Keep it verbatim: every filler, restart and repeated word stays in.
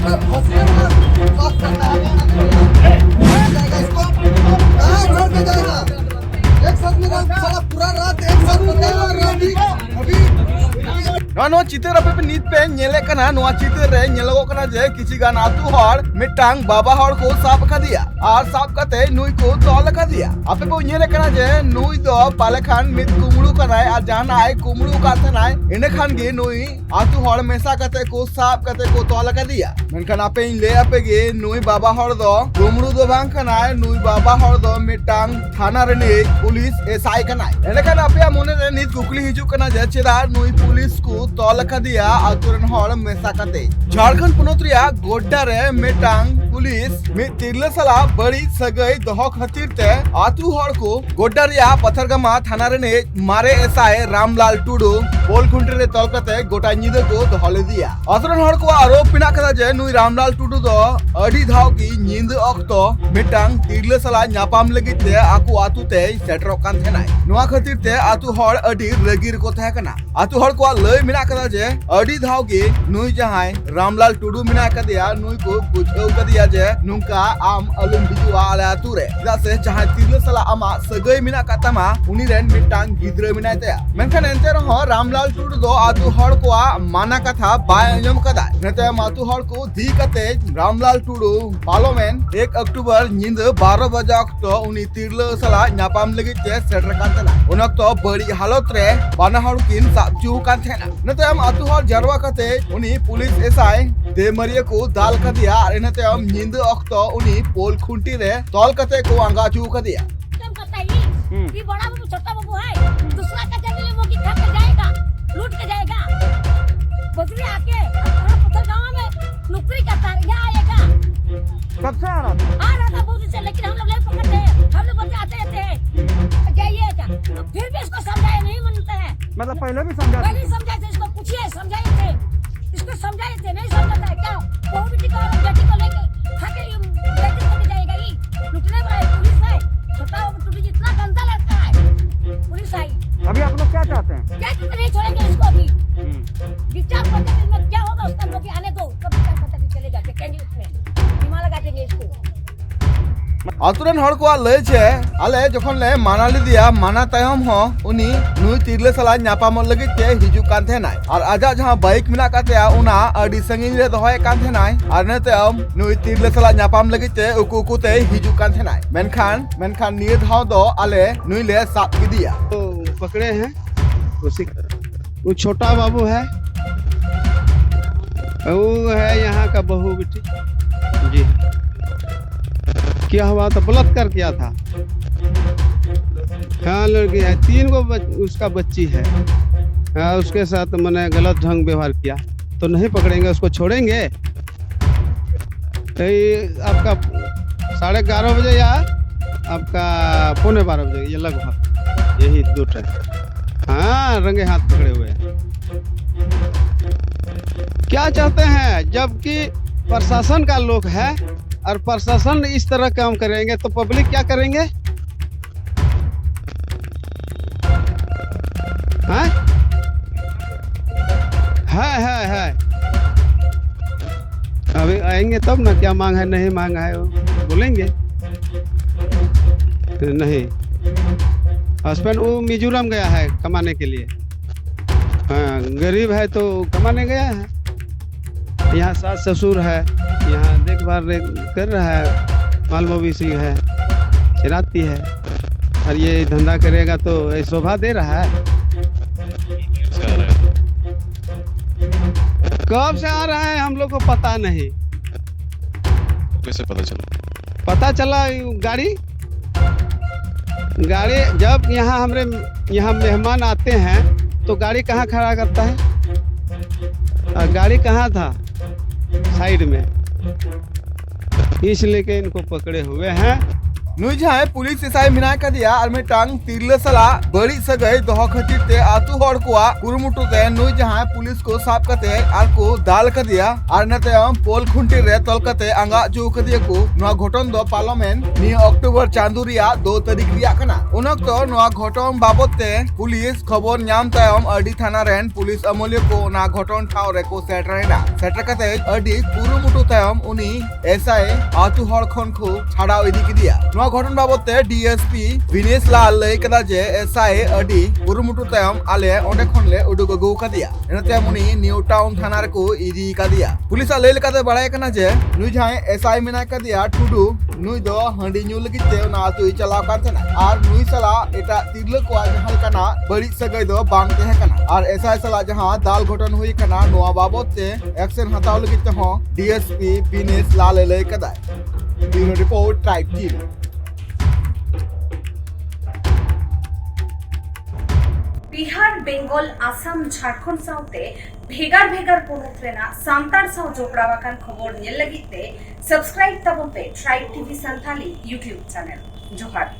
एक साथ में साला पूरा रात एक साथ पता है। ᱱᱚᱣᱟ, ᱱᱚᱣᱟ ᱪᱤᱛᱟᱹᱨ ᱟᱯᱮ ᱯᱮ ᱱᱤᱛ ᱯᱮ ᱧᱮᱞᱮᱫ ᱠᱟᱱᱟ, ᱱᱚᱣᱟ ᱪᱤᱛᱟᱹᱨ ᱨᱮ ᱧᱮᱞᱚᱜᱚᱜ ᱠᱟᱱᱟ ᱡᱮ ᱠᱤᱪᱷᱤ ᱜᱟᱱ ᱟᱹᱛᱩ ᱦᱚᱲ ᱢᱤᱫᱴᱟᱝ ᱵᱟᱵᱟ ᱦᱚᱲ ᱠᱚ ᱥᱟᱵ ᱟᱠᱟᱫᱮᱭᱟ ᱟᱨ ᱥᱟᱵ ᱠᱟᱛᱮ ᱱᱩᱭ ᱠᱚ ᱛᱚᱞ ᱟᱠᱟᱫᱮᱭᱟ᱾ ᱟᱯᱮ ᱯᱮ ᱧᱮᱞᱮᱫ ᱠᱟᱱᱟ ᱡᱮ ᱱᱩᱭ ᱫᱚ ᱯᱟᱞᱮ ᱠᱷᱟᱱ ᱢᱤᱫ ᱠᱩᱢᱵᱽᱲᱩ ᱠᱟᱱᱟᱭ ᱟᱨ ᱡᱟᱦᱟᱱᱟᱜ ᱮ ᱠᱩᱢᱵᱽᱲᱩ ᱟᱠᱟᱫ ᱛᱟᱦᱮᱱᱟᱭ, ᱤᱱᱟᱹ ᱠᱷᱟᱱ ᱜᱮ ᱱᱩᱭ ᱟᱹᱛᱩ ᱦᱚᱲ ᱢᱮᱥᱟ ᱠᱟᱛᱮ ᱠᱚ ᱥᱟᱵ ᱠᱟᱛᱮ ᱠᱚ ᱛᱚᱞ ᱟᱠᱟᱫᱮᱭᱟ᱾ ᱢᱮᱱᱠᱷᱟᱱ ᱟᱯᱮᱧ ᱞᱟᱹᱭ ᱟᱯᱮ ᱜᱮ, ᱱᱩᱭ ᱵᱟᱵᱟ ᱦᱚᱲ ᱫᱚ ᱠᱩᱢᱵᱽᱲᱩ ᱫᱚ ᱵᱟᱝ ᱠᱟᱱᱟᱭ, ᱱᱩᱭ ᱵᱟᱵᱟ ᱦᱚᱲ ᱫᱚ ᱢᱤᱫᱴᱟᱝ ᱛᱷᱟᱱᱟ ᱨᱤᱱᱤᱡ ᱯᱩᱞᱤᱥ ᱮᱥ ᱟᱭ ᱠᱟᱱᱟᱭ᱾ ᱮᱸᱰᱮᱠᱷᱟᱱ ᱟᱯᱮᱭᱟᱜ ᱢᱚᱱᱮ ᱨᱮ ᱱᱤᱛ ᱠᱩᱠᱞᱤ ᱦᱤᱡᱩᱜ ᱠᱟᱱᱟ ᱡᱮ ᱪᱮᱫᱟᱜ ᱱᱩᱭ ᱯᱩᱞᱤᱥ ᱠᱚ ᱛᱚᱞ ᱟᱠᱟᱫᱮᱭᱟ ᱟᱹᱛᱩ ᱨᱮᱱ ᱦᱚᱲ ᱢᱮᱥᱟ ᱠᱟᱛᱮ? ᱡᱷᱟᱲᱠᱷᱚᱸᱰ ᱯᱚᱱᱚᱛ ᱨᱮᱭᱟᱜ ᱜᱳᱰᱰᱟ ᱨᱮ ᱢᱤᱫᱴᱟᱝ ᱯᱩᱞᱤᱥ ᱢᱤᱫ ᱛᱤᱨᱞᱟᱹ ᱥᱟᱞᱟᱜ ᱵᱟᱹᱲᱤᱡ ᱥᱟᱹᱜᱟᱹᱭ ᱫᱚᱦᱚ ᱠᱷᱟᱹᱛᱤᱨ ᱛᱮ ᱟᱹᱛᱩ ᱦᱚᱲ ᱠᱚ ᱜᱳᱰᱰᱟ ᱨᱮᱭᱟᱜ ᱯᱟᱛᱷᱟᱨᱜᱟᱢᱟ ᱛᱷᱟᱱᱟ ᱨᱤᱱᱤᱡ ᱢᱟᱨᱮ ᱮᱥ ᱟᱭ ᱨᱟᱢᱞᱟᱞ ᱴᱩᱰᱩ ᱯᱳᱞ ᱠᱷᱩᱱᱴᱤ ᱨᱮ ᱛᱚᱞ ᱠᱟᱛᱮ ᱜᱚᱴᱟ ᱧᱤᱫᱟᱹ ᱠᱚ ᱫᱚᱦᱚ ᱞᱮᱫᱮᱭᱟ᱾ ᱟᱹᱛᱩ ᱨᱮᱱ ᱦᱚᱲ ᱠᱚᱣᱟᱜ ᱟᱨᱳᱯ ᱢᱮᱱᱟᱜ ᱠᱟᱫᱟ ᱡᱮ ᱱᱩᱭ ᱨᱟᱢᱞᱟᱞ ᱴᱩᱰᱩ ᱫᱚ ᱟᱹᱰᱤ ᱫᱷᱟᱣ ᱜᱮ ᱧᱤᱫᱟᱹ ᱚᱠᱛᱚ ᱢᱤᱫᱴᱟᱝ ᱛᱤᱨᱞᱟᱹ ᱥᱟᱞᱟᱜ ᱧᱟᱯᱟᱢ ᱞᱟᱹᱜᱤᱫ ᱛᱮ ᱟᱠᱚ ᱟᱹᱛᱩ ᱛᱮᱭ ᱥᱮᱴᱮᱨᱚᱜ ᱠᱟᱱ ᱛᱟᱦᱮᱱᱟᱭ᱾ ᱱᱚᱣᱟ ᱠᱷᱟᱹᱛᱤᱨ ᱛᱮ ᱟᱹᱛᱩ ᱦᱚᱲ ᱟᱹᱰᱤ ᱨᱟᱹᱜᱤ ᱨᱮᱠᱚ ᱛᱟᱦᱮᱸ ᱠᱟᱱᱟ᱾ ᱟᱹᱛᱩ ᱦᱚᱲ ᱠᱚᱣᱟᱜ ᱞᱟᱹᱭ ᱢᱮᱱᱟᱜ ᱠᱟᱫᱟ ᱡᱮ ᱟᱹᱰᱤ ᱫᱷᱟᱣ ᱜᱮ ᱱᱩᱭ ᱡᱟᱦᱟᱸᱭ ᱨᱟᱢᱞᱟᱞ ᱴᱩᱰᱩ ᱢᱮᱱᱟᱭ ᱠᱟᱫᱮᱭᱟ, ᱱᱩᱭ ᱠᱚ ᱵᱩᱡᱷᱟᱹᱣ ᱠᱟᱫᱮᱭᱟ ᱡᱮ ᱱᱚᱝᱠᱟ ᱟᱢ ᱟᱞᱚᱢ ᱦᱤᱡᱩᱜᱼᱟ ᱟᱞᱮ ᱟᱹᱛᱩ ᱨᱮ, ᱪᱮᱫᱟᱜ ᱥᱮ ᱡᱟᱦᱟᱸᱭ ᱛᱤᱨᱞᱟᱹ ᱥᱟᱞᱟᱜ ᱟᱢᱟᱜ ᱥᱟᱹᱜᱟᱹᱭ ᱢᱮᱱᱟᱜ ᱠᱟᱫ ᱛᱟᱢᱟ ᱩᱱᱤ ᱨᱮᱱ ᱢᱤᱫᱴᱟᱝ ᱜᱤᱫᱽᱨᱟᱹ ᱢᱮᱱᱟᱭ ᱛᱟᱭᱟ᱾ ᱢᱮᱱᱠᱷᱟᱱ ᱮᱱᱛᱮ ᱨᱮᱦᱚᱸ ᱨᱟᱢᱞᱟᱞ ᱴᱩᱰᱩ ᱫᱚ ᱟᱹᱛᱩ ᱦᱚᱲ ᱠᱚᱣᱟᱜ ᱢᱟᱱᱟ ᱠᱟᱛᱷᱟ ᱵᱟᱭ ᱟᱸᱡᱚᱢ ᱠᱟᱫᱟ᱾ ᱤᱱᱟᱹ ᱛᱟᱭᱚᱢ ᱟᱹᱛᱩ ᱦᱚᱲ ᱠᱚ ᱫᱷᱤ ᱠᱟᱛᱮ ᱨᱟᱢᱞᱟᱞ ᱴᱩᱰᱩ ᱯᱟᱨᱚᱢᱮᱱ ᱮᱠ ᱚᱠᱴᱳᱵᱚᱨ ᱧᱤᱫᱟᱹ ᱵᱟᱨᱚ ᱵᱟᱡᱟ ᱚᱠᱛᱚ ᱩᱱᱤ ᱛᱤᱨᱞᱟᱹ ᱥᱟᱞᱟᱜ ᱧᱟᱯᱟᱢ ᱞᱟᱹᱜᱤᱫ ᱛᱮ ᱥᱮᱴᱮᱨ ᱠᱟᱱ ᱛᱟᱦᱮᱱᱟ᱾ ᱩᱱ ᱚᱠᱛᱚ ᱵᱟᱹᱲᱤᱡ ᱦᱟᱞᱚᱛ ᱨᱮ ᱵᱟᱱᱟ ᱦᱚᱲ ᱠᱤᱱ ᱥᱟᱵ ᱦᱚᱪᱚ ᱟᱠᱟᱱ ᱛᱟᱦᱮᱱᱟ᱾ ᱤᱱᱟᱹ ᱛᱟᱭᱚᱢ ᱟᱹᱛᱩ ᱦᱚᱲ ᱡᱟᱨᱣᱟ ᱠᱟᱛᱮ ᱩᱱᱤ ᱯᱩᱞᱤᱥ ᱮᱥ ᱟᱭ ᱫᱮᱢᱟᱹᱨᱤᱭᱟᱹ ᱠᱚ ᱫᱟᱞ ᱠᱟᱫᱮᱭᱟ ᱟᱨ ᱤᱱᱟᱹ ᱛᱟᱭᱚᱢ ᱧᱤᱫᱟᱹ ᱚᱠᱛᱚ ᱩᱱᱤ ᱯᱳᱞ ᱠᱷᱩᱱᱴᱤ ᱨᱮ ᱛᱚᱞ ᱠᱟᱛᱮ ᱠᱚ ᱟᱸᱜᱟ ᱦᱚᱪᱚ ᱠᱟᱫᱮᱭᱟ᱾ खत्म करता है ये। हम्म। ये बड़ा बाबू, छोटा बाबू है, दूसरा का जमीन वो की खा के जाएगा, लूट के जाएगा। बजरी आके हमारा पत्थर गांव में नौकरी करता है, यहाँ आएगा। कब से आ रहा था? आ रहा था बहुत दिन से, लेकिन हम लोग नहीं पकड़ते हैं। हम लोग बोलते आते रहते हैं, जाइए क्या? तो फिर भी इसको समझाया, नहीं मानता है। मतलब पहले भी समझा पहले ही समझाए थे, इसको पूछिए, समझाए थे, इसको समझाए थे, नहीं समझता है क्या? बहू बेटी को और बेटी को लेके खा के ये बेटी को ले जाएगा ये। लुटने वाला है, पुलिस है, छोटा बाबू टुडू जितना गंदा लगता है, पुलिस आई। अभी आप लोग क्या चाहते हैं? क्या चाहते नहीं छोड़ेंगे इसको अभी। हम्म। विचार करते हैं, इसमें क्या होगा उसका, हम लोग आने दो, कब विचार करते नहीं चलेगा। ᱟᱛᱳ ᱨᱮᱱ ᱦᱚᱲ ᱠᱚᱣᱟᱜ ᱞᱟᱹᱭ ᱡᱮ ᱟᱞᱮ ᱡᱚᱠᱷᱚᱱ ᱞᱮ ᱢᱟᱱᱟ ᱞᱮᱫᱮᱭᱟ, ᱢᱟᱱᱟ ᱛᱟᱭᱚᱢ ᱦᱚᱸ ᱩᱱᱤ ᱱᱩᱭ ᱛᱤᱨᱞᱟᱹ ᱥᱟᱞᱟᱜ ᱧᱟᱯᱟᱢᱚᱜ ᱞᱟᱹᱜᱤᱫ ᱛᱮ ᱦᱤᱡᱩᱜ ᱠᱟᱱ ᱛᱟᱦᱮᱱᱟᱭ, ᱟᱨ ᱟᱡᱟᱜ ᱡᱟᱦᱟᱸ ᱵᱟᱭᱤᱠ ᱢᱮᱱᱟᱜ ᱟᱠᱟᱫ ᱛᱟᱭᱟ ᱚᱱᱟ ᱟᱹᱰᱤ ᱥᱟᱺᱜᱤᱧ ᱨᱮ ᱫᱚᱦᱚᱭᱮᱫ ᱠᱟᱱ ᱛᱟᱦᱮᱱᱟᱭ, ᱟᱨ ᱤᱱᱟᱹ ᱛᱟᱭᱚᱢ ᱱᱩᱭ ᱛᱤᱨᱞᱟᱹ ᱥᱟᱞᱟᱜ ᱧᱟᱯᱟᱢ ᱞᱟᱹᱜᱤᱫ ᱛᱮ ᱩᱠᱩ ᱩᱠᱩ ᱛᱮᱭ ᱦᱤᱡᱩᱜ ᱠᱟᱱ ᱛᱟᱦᱮᱱᱟᱭ᱾ ᱢᱮᱱᱠᱷᱟᱱ ᱢᱮᱱᱠᱷᱟᱱ ᱱᱤᱭᱟᱹ ᱫᱷᱟᱣ ᱫᱚ ᱟᱞᱮ ᱱᱩᱭ ᱞᱮ ᱥᱟᱵ ᱠᱮᱫᱮᱭᱟ᱾ पकड़े हैं उसी वो छोटा बाबू है। वो है यहाँ का बहू बेटी। जी। क्या हुआ था? बलात्कार किया था। हाँ, लड़की है। तीन को बच, उसका बच्ची है। हाँ, उसके साथ मैंने गलत ढंग व्यवहार किया। तो नहीं पकड़ेंगे, उसको छोड़ेंगे। यही आपका साढ़े ग्यारह बजे या आपका पौने बारह बजे, ये लगभग यही दो टाइम। हाँ, रंगे हाथ पकड़े हुए हैं। क्या चाहते हैं, जबकि प्रशासन का लोग है और प्रशासन इस तरह काम करेंगे तो पब्लिक क्या करेंगे? हाँ? है, है, है। अभी आएंगे तब ना, क्या मांग है, नहीं मांग है, वो बोलेंगे। नहीं, हस्बैंड वो मिजोरम गया है कमाने के लिए। हाँ, गरीब है तो कमाने गया है। यहाँ सास ससुर है, यहाँ देखभाल रे- कर रहा है, माल मवेशी है, चराती है। और ये धंधा करेगा तो ये शोभा दे रहा है। से आ रहा है? कब से आ रहा है हम लोग को पता नहीं। कैसे पता चला? पता चला ये गाड़ी, गाड़ी जब यहाँ हमरे यहाँ मेहमान आते हैं तो गाड़ी कहाँ खड़ा करता है? और गाड़ी कहाँ था? साइड में। इसलिए कि इनको पकड़े हुए हैं। ᱱᱩᱭ ᱡᱟᱦᱟᱸᱭ ᱯᱩᱞᱤᱥ ᱮᱥᱟᱭ ᱢᱮᱱᱟᱭ ᱠᱟᱫᱮᱭᱟ ᱟᱨ ᱢᱤᱫᱴᱟᱝ ᱛᱤᱨᱞᱟᱹ ᱥᱟᱞᱟᱜ ᱵᱟᱹᱲᱤᱡ ᱥᱟᱹᱜᱟᱹᱭ ᱫᱚᱦᱚ ᱠᱷᱟᱹᱛᱤᱨ ᱛᱮ ᱟᱛᱩ ᱦᱚᱲ ᱠᱚᱣᱟᱜ ᱠᱩᱨᱩᱢᱩᱴᱩ ᱛᱮ ᱱᱩᱭ ᱡᱟᱦᱟᱸᱭ ᱯᱩᱞᱤᱥ ᱠᱚ ᱥᱟᱵ ᱠᱟᱛᱮ ᱟᱨ ᱠᱚ ᱫᱟᱞ ᱠᱟᱫᱮᱭᱟ ᱟᱨ ᱤᱱᱟᱹ ᱛᱟᱭᱚᱢ ᱯᱳᱞ ᱠᱷᱩᱱᱴᱤ ᱨᱮ ᱛᱚᱞ ᱠᱟᱛᱮ ᱟᱸᱜᱟ ᱦᱚᱪᱚ ᱠᱟᱫᱮᱭᱟ ᱠᱚ᱾ ᱱᱚᱣᱟ ᱜᱷᱚᱴᱚᱱ ᱫᱚ ᱯᱟᱨᱚᱢᱮᱱ ᱱᱤᱭᱟᱹ ᱚᱠᱴᱳᱵᱚᱨ ᱪᱟᱸᱫᱳ ᱨᱮᱭᱟᱜ ᱫᱩ ᱛᱟᱹᱨᱤᱠᱷ ᱨᱮᱭᱟᱜ ᱠᱟᱱᱟ᱾ ᱩᱱ ᱚᱠᱛᱚ ᱱᱚᱣᱟ ᱜᱷᱚᱴᱚᱱ ᱵᱟᱵᱚᱛ ᱛᱮ ᱯᱩᱞᱤᱥ ᱠᱷᱚᱵᱚᱨ ᱧᱟᱢ ᱛᱟᱭᱚᱢ ᱟᱹᱰᱤ ᱛᱷᱟᱱᱟ ᱨᱮᱱ ᱯᱩᱞᱤᱥ ᱟᱹᱢᱟᱹᱞᱤᱭᱟᱹ ᱠᱚ ᱚᱱᱟ ᱜᱷᱚᱴᱚᱱ ᱴᱷᱟᱶ ᱨᱮᱠᱚ ᱥᱮᱴᱮᱨ ᱮᱱᱟ᱾ ᱥᱮᱴᱮᱨ ᱠᱟᱛᱮ ᱟᱹᱰᱤ ᱠᱩᱨᱩᱢᱩᱴᱩ ᱛᱟᱭᱚᱢ ᱩᱱᱤ ᱮᱥᱟᱭ ᱟᱛᱩ ᱦᱚᱲ ᱠᱷᱚᱱ ᱠᱚ ᱪᱷᱟᱰᱟᱣ ᱤᱫᱤ ᱠᱮᱫᱮᱭᱟ᱾ ᱱᱚᱣᱟ ᱜᱷᱚᱴᱚᱱ ᱵᱟᱵᱚᱛ ᱛᱮ ᱰᱤ ᱮᱥ ᱯᱤ ᱵᱤᱱᱮᱥ ᱞᱟᱞ ᱞᱟᱹᱭ ᱠᱮᱫᱟ ᱡᱮ ᱮᱥᱟᱭ ᱟᱹᱰᱤ ᱠᱩᱨᱩᱢᱩᱴᱩ ᱛᱟᱭᱚᱢ ᱟᱞᱮ ᱚᱸᱰᱮ ᱠᱷᱚᱱ ᱞᱮ ᱩᱰᱩᱠ ᱟᱹᱜᱩ ᱠᱟᱫᱮᱭᱟ᱾ ᱤᱱᱟᱹ ᱛᱟᱭᱚᱢ ᱩᱱᱤ ᱱᱤᱭᱩ ᱴᱟᱣᱩᱱ ᱛᱷᱟᱱᱟ ᱨᱮᱠᱚ ᱤᱫᱤ ᱠᱟᱫᱮᱭᱟ᱾ ᱯᱩᱞᱤᱥᱟᱜ ᱞᱟᱹᱭ ᱞᱮᱠᱟᱛᱮ ᱵᱟᱲᱟᱭ ᱠᱟᱱᱟ ᱡᱮ ᱱᱩᱭ ᱡᱟᱦᱟᱸᱭ ᱮᱥᱟᱭ ᱢᱮᱱᱟᱭ ᱠᱟᱫᱮᱭᱟ ᱴᱩᱰᱩ, ᱱᱩᱭ ᱫᱚ ᱦᱟᱺᱰᱤ ᱧᱩ ᱞᱟᱹᱜᱤᱫ ᱛᱮ ᱚᱱᱟ ᱟᱹᱛᱩᱭ ᱪᱟᱞᱟᱣ ᱠᱟᱱ ᱛᱟᱦᱮᱱᱟ ᱟᱨ ᱱᱩᱭ ᱥᱟᱞᱟᱜ ᱮᱴᱟᱜ ᱛᱤᱨᱞᱟᱹ ᱠᱚᱣᱟᱜ ᱡᱟᱦᱟᱸ ᱞᱮᱠᱟᱱᱟᱜ ᱵᱟᱹᱲᱤᱡ ᱥᱟᱹᱜᱟᱹᱭ ᱫᱚ ᱵᱟᱝ ᱛᱟᱦᱮᱸ ᱠᱟᱱᱟ ᱟᱨ ᱮᱥᱟᱭ ᱥᱟᱞᱟᱜ ᱡᱟᱦᱟᱸ ᱫᱟᱞ ᱜᱷᱚᱴᱚᱱ ᱦᱩᱭ ᱠᱟᱱᱟ, ᱱᱚᱣᱟ ᱵᱟᱵᱚᱛ ᱛᱮ ᱮᱠᱥᱮᱱ ᱦᱟᱛᱟᱣ ᱞᱟᱹᱜᱤᱫ ᱛᱮᱦᱚᱸ ᱰᱤ ᱮᱥ ᱯᱤ ᱵᱤᱱᱮᱥ ᱞᱟᱞ ᱮ ᱞᱟᱹᱭ ᱠᱟᱫᱟᱭ᱾ Bureau report, tribe TV. Bihar, Bengal, Assam, Jharkhand ᱥᱟᱶᱛᱮ ᱵᱷᱮᱜᱟᱨ ᱵᱷᱮᱜᱟᱨ ᱯᱚᱱᱚᱛ ᱨᱮᱱᱟᱜ ᱥᱟᱱᱛᱟᱲ ᱥᱟᱶ ᱡᱚᱯᱲᱟᱣ ᱟᱠᱟᱱ ᱠᱷᱚᱵᱚᱨ ᱧᱮᱞ ᱞᱟᱹᱜᱤᱫ ᱛᱮ ᱥᱟᱵᱥᱠᱨᱟᱭᱤᱵ ᱛᱟᱵᱚᱱ ᱯᱮ tribe TV Santali YouTube channel. ᱡᱚᱦᱟᱨ᱾